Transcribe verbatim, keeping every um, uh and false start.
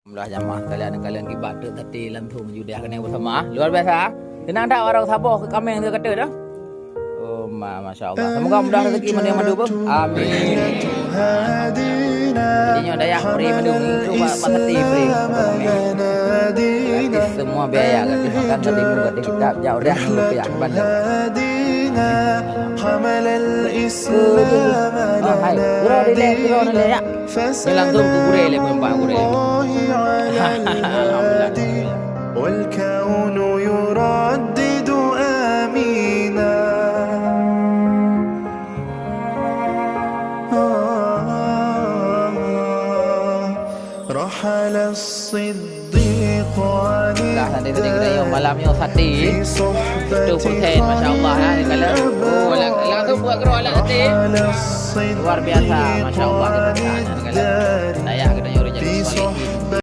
Alhamdulillah, jamaah sekalian, kalian kiban teuk tati langsung judeh keuneuk beusama. Luar biasa. Tenang dak, barang saboh keu kaméng teuka teuk dah. Oh, ma-, masya Allah. Semoga mudah rezeki mandum mandum, beuh. Amin. Jadi nyoe dayah bri mandum, itu Pak, Pak Sati bri. Gratis semua biaya, gratis makan, gratis minum, gratis kitab, jak udah rupiah bandar. Ah, hai. Gurau dilek, gurau dilek, ya. Ni langsung ku gurée lé, peumpang gurée lé. Alhamdulillah. والكون يردد آمينا. رحل الصديق عن Dah, nanti tadi kita yang malam yang sati. في صحبة Seratus persen, masya Allah, ya, ni kalau. Oh, lang-, langsung buat gerah alat sati. رحل الصديق Luar biasa, masya Allah, kita tahan, ya, ni kalau.